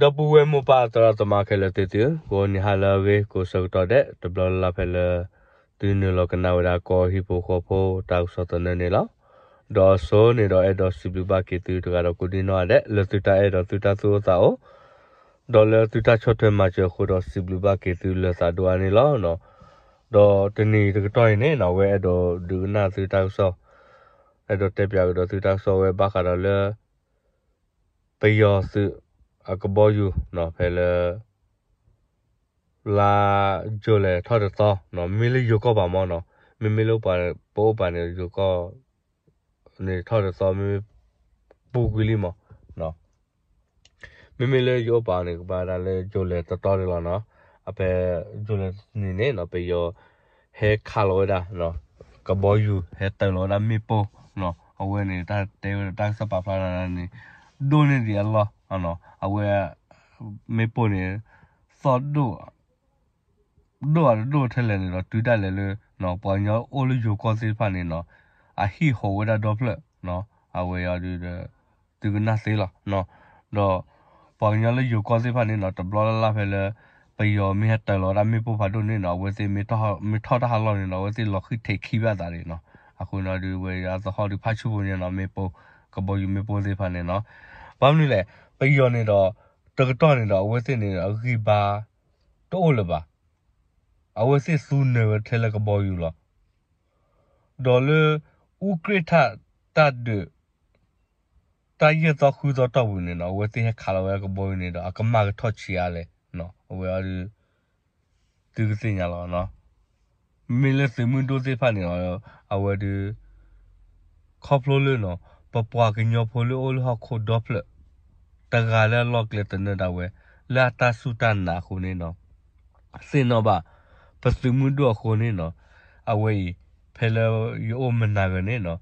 ဒီပုၢ်ဝဲၢ်မိၢ်ပၢ်သရၣ်သမါခဲလၢာ်သ့ၣ်သုဧၢ, ဂီၤနံၤဟါလၢအဂ့ၤ ကိးဆၢကတီၢ်ဒဲး တဘျီလၢ်လၢ်ဖဲလၢ သုနုာ်လီၤကနၣ်ဝဲဒၣ်ကီၢ်ဟံၣ်ဖိဃီဖိတၢ်ကစီၣ်သနၢၣ်န့ၣ်လီၤ. ဒီးအဆိန့ၣ်ဒီးအဲၣ်ဒိးစံးဘျုးဘၣ်က့ၤသုတဂၤဒီးကိးဒံနီၢ်ဂၤဒဲး လၢသုတၢ်အဲၣ်ဒီးသုတၢ်သူၣ်အိၣ်သးအိၣ် ဒီးလၢသုတၢ်ဆီၣ်ထွဲမၤစၢၤအဃိဒီးစံးဘျုးဘၣ်က့ၤသုလၢသးဒိၣ်အါန့ၣ်လီၤ. ဒီးတနံၤတကတီၢ်အံၤန့ၣ်နီၤ အဝဲအဲၣ်ဒိးဒုးကနၣ်သုတၢ်ကစီၣ်, အဲၣ်ဒိးတဲပၠးကဒီးသုတၢ်ကစီၣ်ဝဲဘၣ်ဃးဒီးလၢ ပယီၤသုးအကဘီယူၤနီၤ ဖဲလၢ လါယူၤလံထီၣ်တသီနီၤ မ့မ့ၢ်လၢယိၤကီၢ်ပၤမ့ၢ်နီၤ, မ့မ့ၢ်လၢပအိၣ်ပၤန့ၣ် ယိၤကီၢ် န့ၣ်ထီၣ်တသီ မ့မ့ၢ်ပူၤကွံာ်လံမ့ၢ်နီၤ, မ့မ့ၢ်လၢယအိၣ်ပၤန့ၣ် ကဘၣ်ဒၣ်လၢယူၤလံတတီၤန့ၣ်လီၤနီၤ, အဖဲယူၤလံတနံၤန့ၣ်နီၤ ပယီၤဟဲခးလီၤဝဲဒၣ် ကဘီယူၤဟဲတၢၤလီၤဝဲဒၣ်မ့ၣ်ပိၢ်နီၤ, အဝဲန့ၣ် တၢ်တဲဝဲဒၣ်တၢ်ကစီၣ်ပာ်ဖျါလီၤန့ၣ် ဒိၣ်န့ၢ်ဒံးအလီၢ်နီၤ, အဝဲ မ့ၣ်ပိၢ်န့ၣ် သီၣ်ဒိၣ် ဒိၣ်အတဒိၣ်ထဲလဲၣ်န့ၣ်ဒီး တုၤဒၣ်လဲာ်လၢ ပှၤကညီအိၣ်လၢယိၤကီၢ်သ့ၣ်တဖၣ်န့ၣ်နီၤ အဟံၣ်ဟိးဝဲဒၣ်ဒီဖျၢၣ်နီၤ, အဝဲအံၤဒီး သုကနၣ်သ့လီၤနီၤ, ဒီး ပှၤကညီလၢယိၤကီၢ်သ့ၣ်တဖၣ်န့ၣ်နီၤ တဘျီလၢ်လၢ်ဖဲလၢ ပယီၤမ့ၢ်ဟဲတၢၤလီၤဝဲဒၣ်မ့ၣ်ပိၢ်ဖးဒိၣ်န့ၣ်နီၤ အဝဲသ့ၣ်မ့ၢ်ထီၣ်တၢ်ဟးလီၢ်န့ၣ်နီၤ အဝဲသ့ၣ်လီၤဃံၢ်ထံးခံဘၣ်သးဒံးနီၤ, အဃိန့ၣ်ဒီး ဝဲအသဟီၣ်ဒုးဖးဆူၣ်ဖိန့ၣ်နီၤ မ့ၣ်ပိၢ် ကဘီယူၤမ့ၣ်ပိၢ်သ့ၣ်တဖၣ်န့ၣ်နီၤ, ဘၣ်မနုၤလဲၣ် ပယီၤန့ၣ်ဒီး တကတီၢ်န့ၣ်ဒီး အဝဲသ့ၣ်န့ၣ် အဂံၢ်ဘါ တအိၣ်လၢၤဘၣ်, အဝဲသ့ၣ်သူနၢၤဝဲထဲလၢကဘီယူၤလီၤ. ဒီးလၢ အူကြ့ၢ်ထၣ်တၢ်ဒုး တၢ်ယဲၢ်သီဃုသီတီၢ်ပူၤန့ၣ်နီၤ အဝဲသ့ၣ်ဟဲခးလီၤဝဲကဘီယူၤန့ၣ်ဒီး အကမၣ်ကထီၣ်ဆံးအါလဲၣ်, အဝဲအံၤဒီး သုကသ့ၣ်ညါလီၤ. မ့ၢ်လၢသုးမုၢ်ဒိၣ်သ့ၣ်တဖၣ်န့ၣ် အဝဲဒီး ခီဖျိလၢနီၤ ပပှၤကညီဖိလၢအိၣ်လၢဟီၣ်ခိၣ်ဒီဖျၢၣ် တဂၤလၢအလီၢ်ကျဲသနၢၣ်ဒၣ်ဝဲ လၢအတၢ်စူၢ်တၢ်နာ်အဃိန့ၣ်နီၤ သ့ၣ်နီၣ်ဘၣ် ပသုးမုၢ်ဒိၣ်အဃိန့ၣ်နီၤ အဝဲအံၤ ဖဲလၢယအိၣ်မနၤဂၤန့ၣ်နီၤ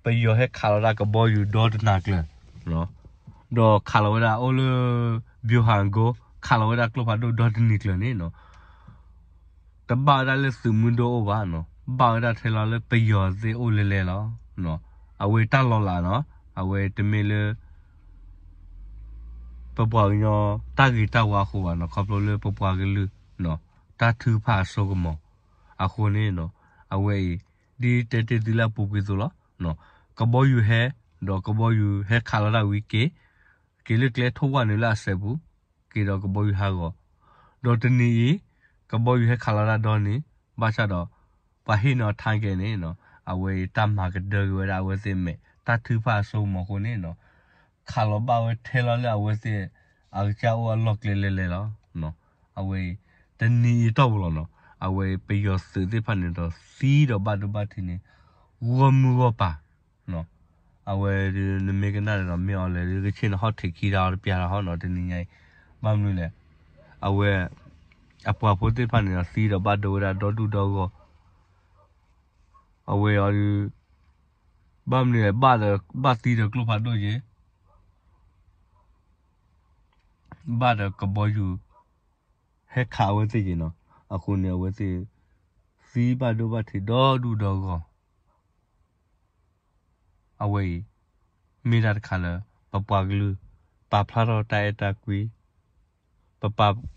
ပယီၤဟဲခးလီၤဒၣ်ကဘီယူၤဒီတနၤကျၢၤ ဒီးခးလီၤဝဲဒၣ်အိၣ်လၢ ဗျူဟာကုန်း ခးလီၤဝဲဒၣ်ကျိဖးဒိၣ်ဒီတနံၤကျၢၤန့ၣ်နီၤ တဘၣ်ဝဲဒၣ်လၢသုးမုၢ်ဒိၣ်အိၣ်ဘၣ်နီၤ ဘၣ်ဝဲဒၣ်ထဲလီၤလၢပယီၤသ့ၣ်အိၣ်လဲၤလဲၤလီၤ. အဝဲတၢ်လီၤလးနီၤ အဝဲတမ့ၢ်လၢ ပပှၤကညီတၢ်ဂ့ၤတၢ်ဝါအဃိဘၣ်နီၤ ခီဖျိလၢပပှၤကလုာ် တၢ်ထုကဖၣ်အစိကမီၤ အဃိန့ၣ်နီၤ အဝဲအံၤ ဒ်တဲတ့ၢ်သုလၢအပူၤကွံာ်အသိးလီၤ. ကဘီယူၤဟဲ ဒီးကဘီယူၤဟဲခးလီၤတၢ်ဝံၤက့ၤ က့ၤလၢကျဲထိၣ်ဝၣ်နုာ်လၢအစဲးပူၤ က့ၤဒီးကဘီယူၤဟးဂီၤ ဒီးတနံၤအံၤ ကဘီယူၤဟဲခးလီၤတၢ်ဒီနံၤ ဘၣ်ဆၣ်ဒီး ပှၤဟ့ၣ်န့ၢ်အီၤ target န့ၣ်နီၤ အဝဲအံၤတၢ်မၤကဒၢက့ၤဝဲဒၣ်အဝဲသ့ၣ်မဲာ် တၢ်ထုကဖၣ်အစိကမီၤအဃိန့ၣ်နီၤ ခးလီၤဘၣ်ဝဲထဲလီၤလၢအဝဲသ့ၣ် အကစၢ်အိၣ်အလီၢ်ကျဲလဲၤလဲၤလီၤ. အဝဲအံၤ တနံၤအံၤတီၢ်ပူၤလီၤနီၤ အဝဲအံၤပယီၤသုးသ့ၣ်တဖၣ်န့ၣ်ဒီးသံဒီးဘၣ်ဒိဘၣ်ထံးန့ၣ် ဂီၢ်မုၢ်ဂီၢ်ပၤ အဝဲဒုးနမ့ၢ်ကနၣ်န့ၣ်ဒီး မ့ၢ်အီၤလဲၣ်ဒုး ကဆ့ၣ်နဟီၣ်ထံးခံတၢ်အီၤတပျၢ်တၢ်ဟီနီၤ တနံၤညါအံၤ ဘၣ်မနုၤလဲၣ် အဝဲ အပှၤဖိသ့ၣ်တဖၣ်န့ၣ်ဒီးသံဒီးဘၣ်ဒိဝဲဒၣ်ဒီဒူၣ်ဒီဂီၢ် အဝဲအီၤဒုး ဘၣ်မနုၤလဲၣ် ဘၣ်သံဒီးကျိဖးဒိၣ်က့ၤ ဘၣ်ဒီးကဘီယူၤ ဟဲခးအဝဲသ့ၣ်က့ၤနီၤ အဃိန့ၣ် အဝဲသ့ၣ် သံဘၣ်ဒိဘၣ်ထံးဒီဒူၣ်ဒီဂီၢ် အဝဲအံၤ မ့ၢ်ဒၣ်တခါလၢ ပပှၤကလုာ် ပာ်ဖျါထီၣ်တၢ်အဲၣ်တၢ်ကွံ ပ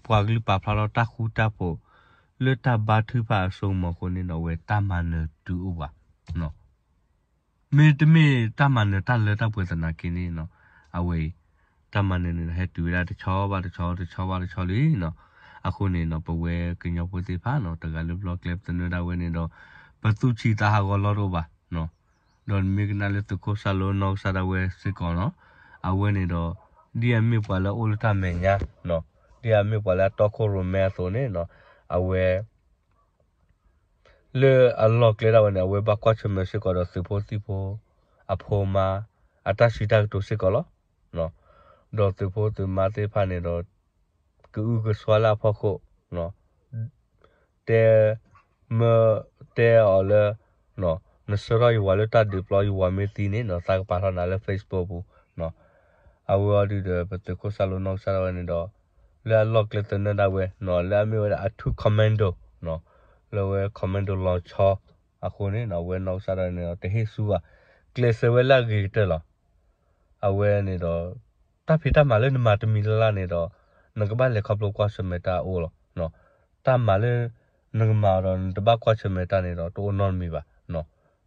ပှၤကလုာ်ပာ်ဖျါထီၣ်တၢ်ဃူတၢ်ဖိး လၢတၢ်ဘါထုကဖၣ်အစိကမီၤအဃိန့ၣ်နီၤ အဝဲတၢ်မၤနၢၤတုၤအိၣ်ဘၣ် မ့တမ့ၢ်တၢ်မၤနၢၤတၢ်လၢတၢ်ပှဲၤသနာ်က့န့ၣ်နီၤ အဝဲအံၤ တၢ်မၤနၢၤန့ၣ် ဟဲတုၤဝဲဒၣ်တဆီဘၣ်တဆီ တဆီဘၣ်တဆီလံနီၤ အဃိန့ၣ်နီၤ ပဝဲကညီဖိသ့ၣ်တဖၣ်နီၤ တဂၤလၢပျီကျဲပသနၢၣ်ဒၣ်ဝဲန့ၣ်ဒီး ပသူၣ်ဆံးသးဟးဂီၤလီၤတအိၣ်ဘၣ်နီၤ ဒီးမ့ၢ်ကနၣ်လၢသုးခိၣ်စၢ်လိနီၢ်ကစၢ်ဒၣ်ဝဲစ့ၢ်ကီးနီၤ အဝဲန့ၣ်ဒီး ဒ်အမ့ၢ်ပှၤလၢအအိၣ်လၢတၢ်မဲာ်ညါနီၤ ဒ်အမ့ၢ်ပှၤလၢအတီခိၣ်ရိၣ်မဲအသိးန့ၣ်နီၤ အဝဲ လၢအလီၢ်ကျဲဒၣ်ဝဲန့ၣ် အဝဲဘၣ်ကွၢ်ဆၢၣ်မဲာ်စ့ၢ်ကီးဒီးသုးဖိသံၣ်ဖိ အဖိမါ အတၢ်စံးတၢ်ကတိၤစ့ၢ်ကီးလီၤ. ဒီးသုးဖိသုးမါသ့ၣ်တဖၣ်န့ၣ်ဒီး ကအုကစွါလၢအဖီခိၣ် တဲ မၢ တဲအီၤလၢ နဆှၢထီၣ်ယဝၤလၢတၢ်ဒုးပျီယဝၤမ့ၢ်သံန့ၣ်နီၤ သးကပာ်ထီၣ်နၤလၢ Facebook ပူၤ အဝဲအီၤဒုးဒီး ပသုးခိၣ်စၢ်လိနီၢ်ကစၢ်ဒၣ်ဝဲန့ၣ်ဒီး လၢအလီၢ်ကျဲသနၢၣ်ဒၣ်ဝဲနီၤ လၢအမ့ၢ်ဝဲဒၣ်အထူ commando နီၤ လၢဝဲ commando လီၤဆီ အဃိန့ၣ်နီၤ အဝဲနီၢ်ကစၢ်ဒၣ်ဝဲန့ၣ်ဒီး တဟ့ၣ်ဆူဘၣ် ကျဲးစၢးဝဲလၢအဂ့ၤကတၢၢ်လီၤ. အဝဲန့ၣ်ဒီး တၢ်ဖံးတၢ်မၤလၢနမၤတမံၤလၢ်လၢ်န့ၣ်ဒီး နကဘၣ်လဲၤခီဖျိကွၢ်ဆၢၣ်မဲာ်တၢ်အိၣ်လီၤ. တၢ်မၤလၢနကမၤအီၤဒီး နတဘၣ်ကွၢ်ဆၢၣ်မဲာ်တၢ်န့ၣ်ဒီး တအိၣ်နီတမံၤဘၣ်.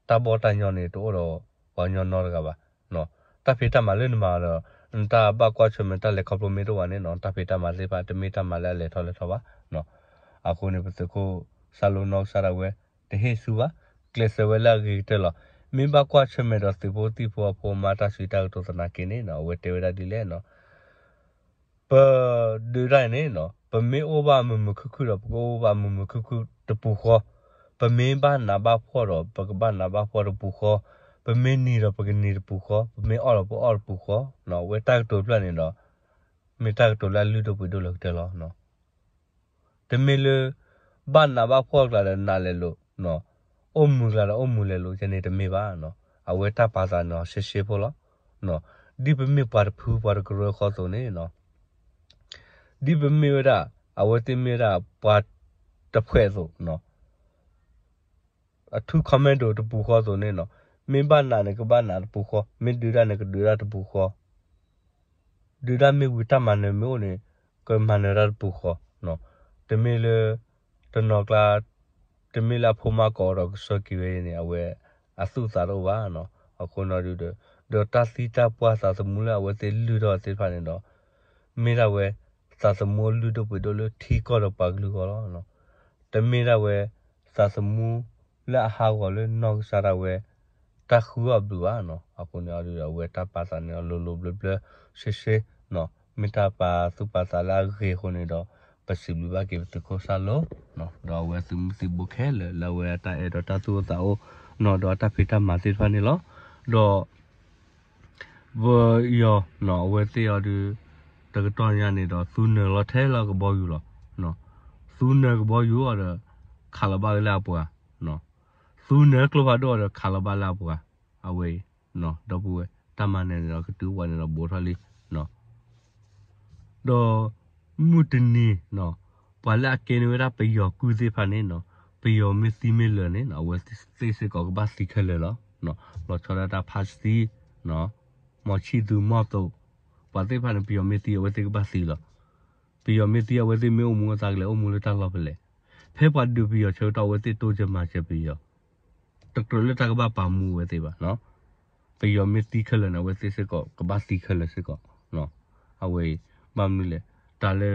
တၢ်ဘီၣ်တၢ်ညီန့ၣ် တအိၣ်ဒီးပှၤကညီနီတဂၤဘၣ်. တၢ်ဖံးတၢ်မၤလၢနမၤအီၤဒီး နတၢ်ဘၣ်ကွၢ်ဆၢၣ်မဲာ်တၢ်လဲၤခီဖျိမ့ၢ်တအိၣ်ဘၣ်န့ၣ်နီၤ တၢ်ဖံးတၢ်မၤသ့ၣ်တဖၣ် တမ့ၢ်တၢ်မၤလၢအလဲၤထီၣ်လဲၤထီဘၣ်. အဃိန့ၣ် ပသုးခိၣ်စၢ်လိနီၢ်ကစၢ်ဒၣ်ဝဲ တဟ့ၣ်ဆူဘၣ်, ကျဲးစၢးဝဲလၢအဂ့ၤကတၢၢ်လီၤ. မ့ၢ်ဘၣ်ကွၢ်ဆၢၣ်မဲာ်ဒီးသုးဖိသံၣ်ဖိအဖိအမါတၢ်စံးတၢ်ကတိၤသနာ်က့န့ၣ်နီၤ အဝဲတဲဝဲဒၣ်ဒ်လဲၣ်နီၤ ပဒုးတၢ်န့ၣ်နီၤ ပမ့ၢ်အိၣ်ဘၣ်မုာ်မုာ်ခုၣ်ခုၣ်ဒီး ပကအိၣ်ဘၣ်မုာ်မုာ်ခုၣ်ခုၣ်တပူၤဃီ, ပမ့ၢ်ဘၣ်နးဘၣ်ဖှီၣ်ဒီး ပကဘၣ်နးဘၣ်ဖှီၣ်တပူၤဃီ, ပမ့ၢ်နံၤဒီးပကနံၤတပူၤဃီ, ပမ့ၢ်အီၣ်ဒီးပအီၣ်တပူၤဃီ, အဝဲတၢ်ကတိၤဖျၢၣ်န့ၣ်ဒီး မ့ၢ်တၢ်ကတိၤလၢအလုၢ်ဒိၣ်ပှ့ၤဒိၣ်လၢကတၢၢ်လီၤ. တမ့ၢ်လၢ ဘၣ်နးဘၣ်ဖှီၣ်ကျါဒီးနးလဲၤလိာ်, အိၣ်မုာ်ကျါဒီးအိၣ်မုာ်လဲၤလိာ် ယန့ၣ်တမ့ၢ်ဘၣ်. အဝဲတၢ်ပာ်သးန့ၣ်အီၤရှဲရှဲဖိလီၤ. ဒ်ပမ့ၢ်ပှၤတဖုပှၤတကရၢဃီအသိးန့ၣ်, ဒ်ပမ့ၢ်ဝဲဒၣ် အဝဲသ့ၣ်မ့ၢ်ဝဲဒၣ်ပှၤတဖှဲးအသိး အထူ commando တပူၤဃီအသိးန့ၣ်နီၤ, မ့ၢ်ဘၣ်နးန့ၣ် ကဘၣ်နးတပူၤဃီ, မ့ၢ်ဒုးတၢ်န့ၣ် ကဒုးတၢ်တပူၤဃီ, ဒုးတၢ်မ့ၢ်ဝံၤတၢ်မၤနၢၤမ့ၢ်အိၣ်န့ၣ် ကမၤနၢၤတၢ်တပူၤဃီ, တမ့ၢ်လၢ တနီၤကျါ တမ့ၢ်လၢအဖိမါကိးဒီးကဆှၢက့ၤဝဲန့ၣ် အဝဲအသူၣ်အသးတအိၣ်ဘၣ်နီၤ, အဃိနီၤဒုးဒီး ဒီးတၢ်သံတၢ်ပှၢ်သးသမူလၢအဝဲသ့ၣ်လုၢ်ထီၣ်သ့ၣ်တဖၣ်န့ၣ်ဒီး မ့ၢ်ဒၣ်ဝဲ သးသမူအလုၢ်ဒိၣ်ပှ့ၤဒိၣ်လၢထံကီၢ်ဒီးပှၤကလုာ်အဂီၢ်လီၤ. တမ့ၢ်ဒၣ်ဝဲ သးသမူလၢအဟးဂီၤလၢနီၢ်ကစၢ်ဒၣ်ဝဲ တၢ်ဃုအီၣ်ဘျုးဘၣ်နီၤ, အဃိန့ၣ်အီၤဒုးဒီး အဝဲတၢ်ပာ်သးန့ၣ်အီၤလိၤလိၤဘျၢဘျၢ ရှဲရှဲနီၤ, မ့ၢ်တၢ်ပာ်သူၣ်ပာ်သးလၢအဂ့ၤအဃိန့ၣ်ဒီး ပစံးဘျုးဘၣ်က့ၤပသုးခိၣ်စၢ်လိနီၤ, ဒီးအဝဲသုးမုၢ်သံၣ်ဘိခဲလၢာ်လၢအဝဲအတၢ်အဲၣ်ဒီးတၢ်သူၣ်အိၣ်သးအိၣ်နီၤ, ဒီးအတၢ်ဖံးတၢ်မၤသ့ၣ်တဖၣ်န့ၣ်လီၤ. ဒီး ပယီၤနီၤ အဝဲသ့ၣ်အီၤဒုး တကတီၢ်ညါန့ၣ်ဒီး သူနၢၤလီၤထဲလီၤကဘီယူၤလီၤ. သူနၢၤကဘီယူၤအီၤဒီး ခးလီၤဘၣ်လၢအပှၤ, သူနၢၤကျိဖးဒိၣ်အီၤဒီး ခးလီၤဘၣ်လၢအပှၤ, အဝဲအံၤ ဒီပုၢ်ဝဲၢ် တၢ်မၤနၢၤန့ၣ်ဒီး ကတုၤပှၤန့ၣ်ဒီး ဘူးထီၣ်လံ ဒီးမုၢ်တနံၤနီၤ ပှၤလၢအကဲန့ၢ်ဝဲဒၣ်ပယီၤကုၢ်သ့ၣ်တဖၣ်န့ၣ်နီၤ ပယီၤမ့ၢ်သံမ့ၢ်လၢာ်န့ၣ်နီၤ အဝဲသ့ၣ်စ့ၢ်ကီးကဘၣ်သံခဲလၢာ်လီၤ. လီၤဆီဒၣ်တၢ်ဖါစတံ မီၤဆံၣ်သူမီၤသိး ပှၤသ့ၣ်တဖၣ်န့ၣ် ပယီၤမ့ၢ်သံအဝဲသ့ၣ်ကဘၣ်သံလီၤ. ပယီၤမ့ၢ်သံအဝဲသ့ၣ်မ့ၢ်အိၣ်မူအသးကလဲၤအိၣ်မူလၢတၢ်လီၢ်ဖဲလဲၣ်. ဖဲပှၤဒုးပယီၤဆၢကတီၢ်အဝဲသ့ၣ်တိစၢၤမၤစၢၤပယီၤ တကြၢးလၢတၢ်ကဘၣ်ပာ်မူအဝဲသ့ၣ်ဘၣ်. ပယီၤမ့ၢ်သံခဲလၢာ်န့ၣ် အဝဲသ့ၣ်စ့ၢ်ကီး ကဘၣ်သံခဲလၢာ်စ့ၢ်ကီး. အဝဲအံၤ ဘၣ်မနုၤလဲၣ် တၢ်လၢ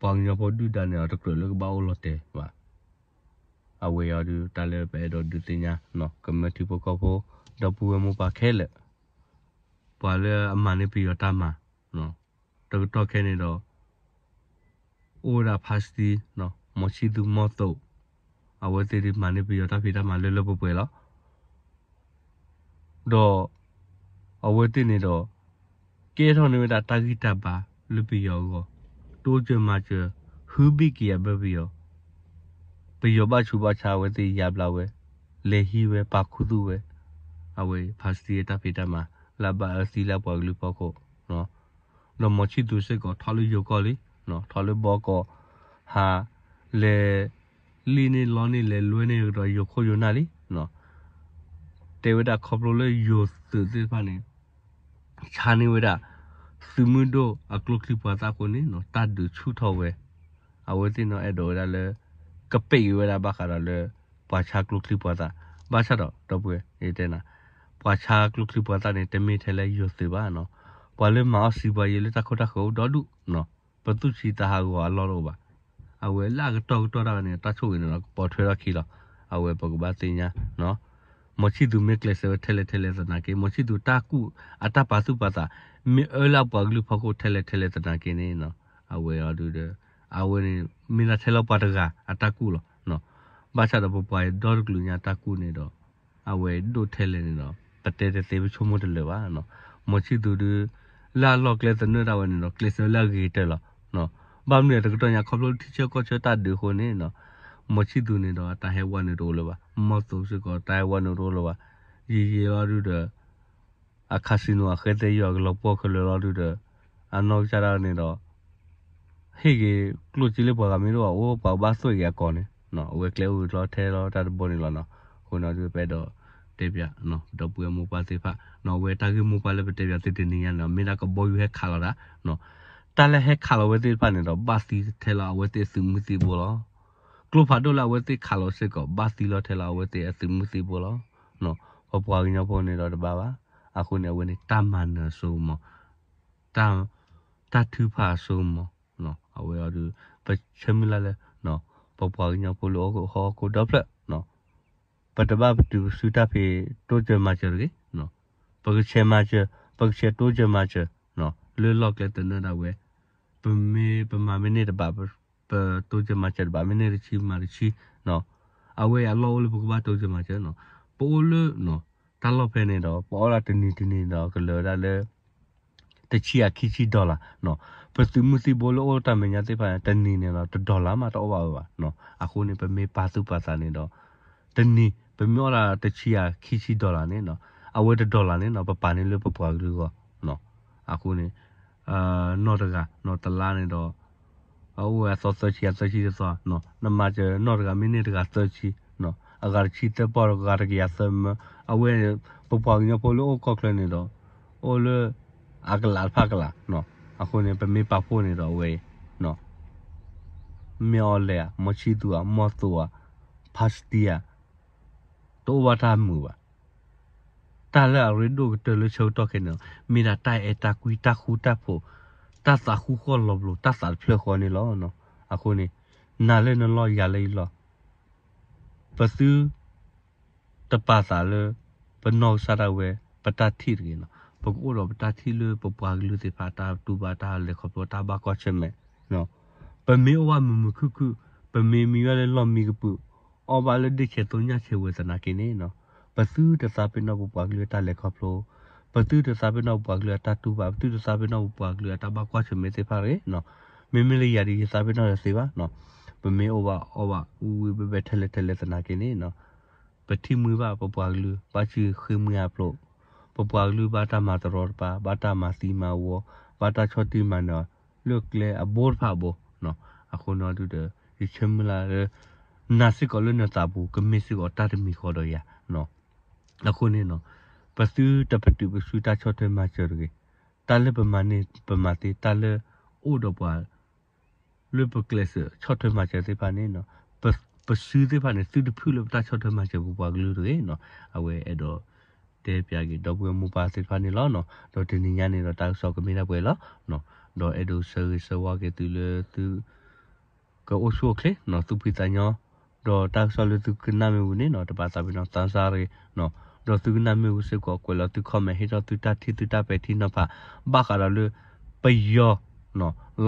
ပှၤကညီဖိဒုၣ်ဒါန့ၣ် တကြၢးလၢကဘၣ်အိၣ်လီၤတဲာ်ဘၣ်. အဝဲအံၤအီၤဒုး တၢ်လၢပအဲၣ်ဒိးဒုးသ့ၣ်ညါ ကမျၢၢ်ထံဖိကီၢ်ဖိ ဒီပုၢ်ဝဲၢ်မိၢ်ပၢ်ခဲလၢာ် ပှၤလၢအမၤန့ၢ်ပယီၤတၢ်မၤ တကတီၢ်ခဲန့ၣ်ဒီး အိၣ်ဝဲဒၣ်ဖါစတံ မီၤဆံၣ်သူမီၤသိး အဝဲသ့ၣ်ဒုးမၤန့ၢ်ပယီၤတၢ်ဖံးတၢ်မၤလၢလၢပှဲၤပှဲၤလီၤ. ဒီး အဝဲသ့ၣ်န့ၣ်ဒီး ကဲထီၣ်န့ၢ်ဝဲဒၣ်တၢ်ဂံၢ်တၢ်ဘါလၢပယီၤအဂီၢ်, တိစၢၤမၤစၢၤ ဟုဘ့ၣ်က့ၤအဘၢပယီၤ, ပယီၤဘၣ်ဆူးဘၣ်ဆါအဝဲသ့ၣ်ယါဘျါဝဲ, လဲၤဟံးဝဲ ပာ်ခူသူၣ်ဝဲ, အဝဲဖါစတံအတၢ်ဖံးတၢ်မၤ လၢအဘၣ်အၢသံလၢအပှၤကလုာ်ဖီခိၣ် ဒီးမီၤဆံၣ်သူစ့ၢ်ကီးထီၣ်လၢယိၤကီၢ်လံ, ထီၣ်လၢဘီကီၢ် ဟး လဲၤ လံၣ်န့ၢ်လီန့ၢ်လဲၤလွဲန့ၢ်ကဒီးယိၤခိၣ်ယိၤနၢ်လံ. တဲဝဲဒၣ်ခီဖျိလၢယိၤသုးသ့ၣ်တဖၣ်န့ၣ် ဆါန့ၢ်ဝဲဒၣ် သုးမုၢ်ဒိၣ်အကျိချံပှၤသၣ်အဃိန့ၣ် တၢ်ဒုးဆူၣ်ထီၣ်ဝဲ, အဝဲသ့ၣ်န့ၣ်အဲၣ်ဒိးဝဲဒၣ်လၢ ကပဲာ်က့ၤဝဲဒၣ်ဘၣ်ဃးဒီးလၢ ပှၤဆါကျိချံပှၤသၣ်, ဘၣ်ဆၣ်ဒီး ဒီပုၢ်ဝဲၢ် ယတဲနၤ ပှၤဆါကျိချံပှၤသၣ်န့ၣ် တမ့ၢ်ထဲလၢယိၤသုးဘၣ်နီၤ, ပှၤလၢမၤအီၣ်စံးပှၤယဲလၢတၢ်ခိတၢ်ဃၢၤအိၣ်ဒီဒူၣ်, ပသူၣ်ဆံးသးဟးဂီၤအလီၢ်တအိၣ်ဘၣ်. အဝဲလၢအကတီၢ်ကတီၢ်ဒၣ်ဝဲန့ၣ် တၢ်ဆိၣ်ဂ့ၤန့ၣ်ဒီး ကပိာ်ထွဲထီၣ်ခံလီၤ. အဝဲပကဘၣ်သ့ၣ်ညါ မီၤဆံၣ်သူမ့ၢ်ကျဲးစၢးဝဲထဲလဲၣ်ထဲလဲၣ်သနာ်က့, မီၤဆံၣ်သူတၢ်ကူၣ်အတၢ်ပာ်သူၣ်ပာ်သး မ့ၢ်အၢလၢအပှၤကလုာ်ဖီခိၣ်ထဲလဲၣ်ထဲလဲၣ်သနာ်က့န့ၣ်, အဝဲအီၤဒုးဒီး အဝဲန့ၣ် မ့ၢ်ဒၣ်ထဲလၢပှၤတဂၤအတၢ်ကူၣ်လီၤ. ဘၣ်ဆၣ်ဒီးပပှၤဒီတကလုာ်ညါတၢ်ကူၣ်န့ၣ်ဒီး အဝဲဒိၣ်ထဲလဲၣ်န့ၣ်ဒီး ပတဲတသ့ပဆိကမိၣ်တလၢာ်ဘၣ်. မီၤဆံၣ်သူဒုး လၢအလီၢ်ကျဲသနၢၣ်ဒၣ်ဝဲန့ၣ်ဒီး ကျဲးစၢးလၢအဂ့ၤကတၢၢ်လီၤ. ဘၣ်မနုၤလဲၣ် တကတီၢ်ညါခီဖျိလၢထံဆၢကီၢ်ဆၢတၢ်ဒုးအဃိန့ၣ် မီၤဆံၣ်သူန့ၣ်ဒီး အတၢ်ဟဲဝဲန့ၣ်တအိၣ်လၢၤဘၣ်. မီၤသိးစ့ၢ်ကီးတၢ်ဟဲဝဲန့ၣ်တအိၣ်လၢၤဘၣ်. ယံာ်ယံာ်လီၤဒုးဒီး အcasinoအဃဲသဲယီၤကလီၤပှီၢ်ခဲလၢာ်လီၤဒုးဒီး အနီၢ်ကစၢ်ဒၣ်န့ၣ်ဒီး ဟ့ၣ်က့ၤကျိၣ်စ့လၢပှၤဂၤမ့ၢ်တအိၣ်ဘၣ် အိၣ်ပှၤကဘၣ်သွဲၣ်က့ၤအကိာ်န့ၣ် အဝဲကျဲအိၣ်ဂ့ၤကျီထဲလီၤတၢ်တဘိန့ၣ်လီၤနီၤ. အဃိန့ၣ်ဒုးပအဲၣ်ဒိး တဲပၠး ဒီပုၢ်ဝဲၢ်မိၢ်ပၢ်သ့ၣ်တဖၣ် အဝဲတၢ်ဂ့ၢ်မိၢ်ပၢ်လၢပတဲပၠးသုတနံၤညါန့ၣ် မ့ၢ်ဒၣ်ကဘီယူၤဟဲခးလီၤတၢ် တၢ်လၢဟဲခးလီၤဝဲသ့ၣ်တဖၣ်န့ၣ်ဒီး ဘၣ်သံထဲလီၤအဝဲသ့ၣ်အသုးမုၢ်သံၣ်ဘိလီၤ. ကျိဖးဒိၣ်လၢအဝဲသ့ၣ်ခးလီၤစ့ၢ်ကီး ဘၣ်သံလီၤထဲလီၤအဝဲသ့ၣ်အသုးမုၢ်သံၣ်ဘိလီၤ. ပပှၤကညီဖိန့ၣ်ဒီးတဘၣ်ဘၣ်. အဃိန့ၣ် အဝဲန့ၣ်တၢ်မၤနၢၤအစိကမီၤ တၢ်ထုကဖၣ်အစိကမီၤ အဝဲအံၤဒီး ပဆၢမုၢ်လၢ်လၢ ပပှၤကညီဖိလၢဟီၣ်ခိၣ်ဒီဖျၢၣ် ပတဘၣ်ပတုာ်ပစုတၢ်ဖံးတိစၢၤမၤစၢၤတဂ့ၤ. ပကဆဲးမၤစၢၤ ပကဆဲးတိစၢၤမၤစၢၤ လၢလီၢ်ကျဲသနၢၣ်ဒၣ်ဝဲ ပမ့ၢ်ပမၤမ့ၢ်န့ၢ်တဘၣ် ပတိစၢၤမၤစၢၤတဘၣ် မ့ၢ်န့ၢ်တဆံမၤတဆံ အဝဲအလီၢ်အိၣ်လၢပကဘၣ်တိစၢၤမၤစၢၤ ပအိၣ်လၢ တၢ်လီၢ်ဖဲန့ၣ်ဒီး ပအီၣ်ဒၣ်တနံၤတနံၤဒီးကလၢၤဝဲဒၣ်လၢ တဆံယၤခံဆံ dollar ပသုးမုၢ်သံၣ်ဘိလၢအိၣ်တၢ်မဲာ်ညါသ့ၣ်တဖၣ်န့ၣ် တနံၤန့ၣ်ဒီး တ dollar မးတအီၣ်ဘၣ်ဝဲဘၣ်. အဃိန့ၣ် ပမ့ၢ်ပာ်သူၣ်ပာ်သးန့ၣ်ဒီး တနံၤ ပမ့ၢ်အီၣ်ဒၣ်တဆံယၤခံဆံ dollar န့ၣ် အဝဲတ dollar န့ၣ် ပပာ်န့ၢ်လၢပပှၤကလုာ်အဂီၢ် အဃိန့ၣ် နီၢ်တဂၤ နီၢ်တလါန့ၣ်ဒီး အအိၣ်ဝဲအသီသၢဆံအသၢဆံတသီ နမၤစၢၤနီၢ်တဂၤမ့ၢ်န့ၢ်တဂၤသၢဆံ အဂၤတဆံသၢပီၢ် အဂၤတကယၤသၢမၢ အဝဲ ပပှၤကညီဖိလၢအိၣ်ကီၢ်ချၢန့ၣ်ဒီး အိၣ်လၢ အကလးတဖၣ်ကလး အဃိန့ၣ် ပမ့ၢ်ပာ်ဖှိၣ်န့ၣ်ဒီးအဝဲအံၤ မ့ၢ်အီၤလဲၣ်ဧါ မီၢ်ဆံသူဧါ မီၢ်သိဧါ ဖါစတံဧါ တအိၣ်ဘၣ်တၢ်မုာ်ဘၣ်. တၢ်လၢအရ့ဒိၣ်ကတၢၢ်လၢဆၢကတီၢ်ခဲအံၤန့ၣ် မ့ၢ်ဒၣ်တၢ်အဲၣ်တၢ်ကွံ တၢ်ဃူတၢ်ဖိး တၢ်သးဃူဃီၣ်လီၤဘျိး တၢ်သးတဖျၢၣ်ဃီန့ၣ်လီၤ. အဃိန့ၣ် နၤလၢနလီၢ်ယၤလၢယလီၢ် ပသု တပာ်သးလၢ ပနီၢ်ကစၢ်ဒၣ်ဝဲ ပတၢ်ထံၣ်တဂ့ၤနီၤ. ပကအိၣ်ဒီးပတၢ်ထံၣ်လၢပပှၤကလုာ်သ့ၣ်တဖၣ် တၢ်တူၢ်ဘၣ်တၢ်လဲၤခီဖျိတၢ်ဘၣ်ကွၢ်ဆၢၣ်မဲာ် ပမ့ၢ်အိၣ်ဘၣ်မုာ်မုာ်ခုၣ်ခုၣ် ပမ့ၢ်မံဝဲလၢလီၢ်မံကပုာ် အီၣ်ဘၣ်လၢဒ့ၣ်ဆဲးသိညၣ်ဆဲးဝဲသနာ်က့န့ၣ်နီၤ ပသုတသးပ့ၤနီၣ်ပပှၤကလုာ်အတၢ်လဲၤခီဖျိ ပသုတသးပ့ၤနီၣ်ပပှၤကလုာ်အတၢ်တူၢ်ဘၣ် ပသုတသးပ့ၤနီၣ်ပပှၤကလုာ်အတၢ်ဘၣ်ကွၢ်ဆၢၣ်မဲာ်သ့ၣ်တဖၣ်တဂ့ၤနီၤ. မ့မ့ၢ်လၢယၤဒီး ယသးပ့ၤနီၣ်တသ့ဘၣ်နီၤ. ပမ့ၢ်အိၣ်ဘၣ်အီၣ်ဘၣ်ဝံဝံဘဲဘဲထဲလဲၣ်ထဲလဲၣ်သနာ်က့န့ၣ်နီၤ ပထံၣ်မှံဘၣ်ပပှၤကလုာ် ဘၣ်စုဃ့မှံဟးဖျိး ပပှၤကလုာ်ဘၣ်တၢ်မၤတရီတပါ ဘၣ်တၢ်မၤသံမၤဝီ ဘၣ်တၢ်ဆီၣ်တံၢ်မၤနၢၤ လၢကျဲအဘိတဖၣ်အဘိ အဃိန့ၣ်ဒုးဒီး ယဆၢမုၢ်လၢ်လၢ နၤစ့ၢ်ကီးလၢနသးပူၤ ကမ့ၢ်စ့ၢ်ကီးတၢ်တမံၤဃီဒီးယၤ အဃိန့ၣ်နီၤ ပသုတပတုာ်ပစုတၢ်ဆီၣ်ထွဲမၤစၢၤတဂ့ၤ. တၢ်လၢပမၤန့ၢ်ပမၤသ့ တၢ်လၢအိၣ်ဒီးပှၤ လၢပကျဲးစၢးဆီၣ်ထွဲမၤစၢၤသ့ၣ်တဖၣ်န့ၣ်နီၤ ပစုသ့ၣ်တဖၣ်န့ၣ် သုတဖုၣ်လၢပတၢ်ဆီၣ်ထွဲမၤစၢၤပပှၤကလုာ်တဂ့ၤနီၤ. အဝဲအဲၣ်ဒိး တဲပၠးက့ၤ ဒီပုၢ်ဝဲၢ်မိၢ်ပၢ်သ့ၣ်တဖၣ်န့ၣ်လီၤ. ဒီးတနံၤညါန့ၣ်ဒီးတၢ်ကစီၣ်ကမ့ၢ်ဒၣ်ပှဲၤလီၤ. ဒီးအဲၣ်ဒိးဆၢဂ့ၤဆၢဝါက့ၤသုလၢသု ကအိၣ်ဆူၣ်အိၣ်ချ့နီၤ သူၣ်ဖှံသးညီ ဒီးတၢ်ကစီၣ်လၢသုကနၣ်မ့ၢ်ဝံၤန့ၣ်နီၤ တဘၣ်သးပ့ၤနီၣ် သးစၢ်ရ့ၤ ဒီးသုကနၣ်မ့ၢ်ဝံၤစ့ၢ်ကီး ကွဲးလီၤသု comment ဟ့ၣ်ထီၣ်သုတၢ်ထံၣ်သုတၢ်ပဲာ်ထံနီၤဖး ဘၣ်ဃးဒီးလၢ ပယီၤ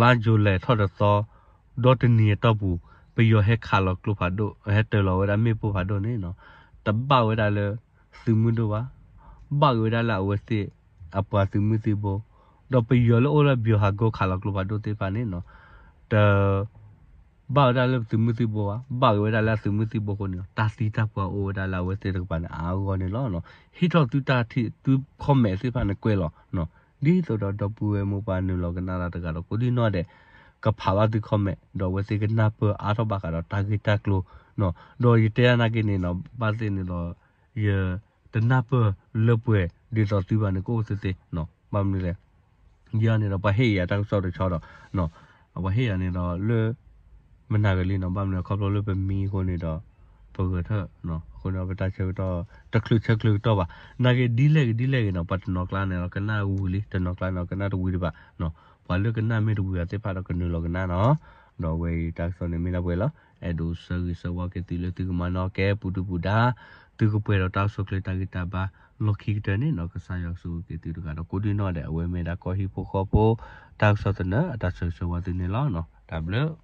လါယူၤလံထီၣ်တသီ ဒီတနံၤအတီၢ်ပူၤ ပယီၤဟဲခးလီၤကျိဖးဒိၣ် ဟဲတၢၤလီၤဝဲဒၣ်မ့ၣ်ပိၢ်ဖးဒိၣ်န့ၣ်နီၤ တဘၣ်ဝဲဒၣ်လၢ သုးမုၢ်ဒိၣ်ဘၣ် ဘၣ်က့ၤဝဲဒၣ်လၢအဝဲသ့ၣ် အပှၤသုးမုၢ်သံၣ်ဘိ ဒီးပယီၤလၢအိၣ်လၢ ဗျူဟာကုန်း ခးလီၤကျိဖးဒိၣ်သ့ၣ်တဖၣ်န့ၣ်နီၤ တ ဘၣ်ဝဲဒၣ်လၢသုးမုၢ်သံၣ်ဘိဘၣ် ဘၣ်က့ၤဝဲဒၣ်လၢအသုးမုၢ်သံၣ်ဘိအဃိန့ၣ် တၢ်သံတၢ်ပှၢ်အိၣ်ဝဲဒၣ်လၢအဝဲသ့ၣ်တကပၤန့ၣ် အါအါဂီၢ်ဂီၢ်န့ၣ်လီၤ. ဟ့ၣ်ထီၣ်သုတၢ်ထံၣ်သု comment သ့ၣ်တဖၣ်န့ၣ်ကွဲးလီၤ ဒ်သိးဒီးဒီပုၢ်ဝဲၢ်မိၢ်ပၢ်နုာ်လီၤကနၣ်တၢ်တဂၤဒီး ကိးဒံနီၢ်ဒဲး ကဖးဘၣ်သု comment ဒီးအဝဲသ့ၣ်ကနၢ်ပၢၢ်အါထီၣ်ဘၣ်ဃးဒီးတၢ်ဂ့ၢ်တၢ်ကျိၤ ဒီးယတဲဒၣ်နာ်က့န့ၣ်နီၤ ဘၣ်သ့ၣ်န့ၣ်ဒီး ယတနၢ်ပၢၢ်လၢပှဲၤဒ်သိးသုဘၣ်န့ၣ် ကအိၣ်သ့သ့ ဘၣ်မနုၤလဲၣ် ယၤန့ၣ်ဒီး ပှၤဟ့ၣ်ယၤတၢ်ကစီၣ်တဆီဒီး ပှၤဟ့ၣ်ယၤန့ၣ်ဒီးလၢ မနၤဂ့ၤလံနီၤ ဘၣ်မနုၤလဲၣ် ခီဖျိလၢပမံအဃိန့ၣ်ဒီး ပဂဲၤထၢၣ် အဃိန့ၣ်ဒီး ပတၢ်ဆၢကတီၢ် တချုးဆၢချုးကတီၢ်ဘၣ် နာ်က့ဒ်လဲၣ်ဂ့ၤဒ်လဲၣ်ဂ့ၤနီၤ ပှၤတနီၤကျါန့ၣ်ဒီး ကနၣ်ဝံၤလံ တနီၤကျါန့ၣ်ဒီး ကနၣ်တဝံၤဒံးဘၣ် ပှၤလၢကနၣ်မ့ၢ်တဝံၤအီၤသ့ၣ်တဖၣ်ဒီးကနုာ်လီၤကနၣ်နီၤ ဒီးအဝဲအံၤတၢ်ကစီၣ်န့ၣ်မ့ၢ်ဒၣ်ပှဲၤလီၤ အဲၣ်ဒိးဆၢဂ့ၤဆၢဝါက့ၤသုလၢသုကမၤနီၣ်ကဲပူၤဒုၣ်ပူၤဒါ သုကပှဲၤဒီးတၢ်အိၣ်ဆူၣ်အိၣ်ချ့တၢ်ဂံၢ်တၢ်ဘါ လီၢ်ခံကတၢၢ်န့ၣ်နီၤ ကစၢ်ယွၤကဆိၣ်ဂ့ၤက့ၤသုတဂၤဒီး ကိးဒံနီၢ်ဒဲး အဝဲမ့ၢ်ဒၣ်ကီၢ်ဟံၣ်ဖိဃီဖိ တၢ်ကစီၣ်သနၢၣ် အတၢ်ဆၢဂ့ၤဆၢဝါသုန့ၣ်လီၤ. တၢ်ဘျုး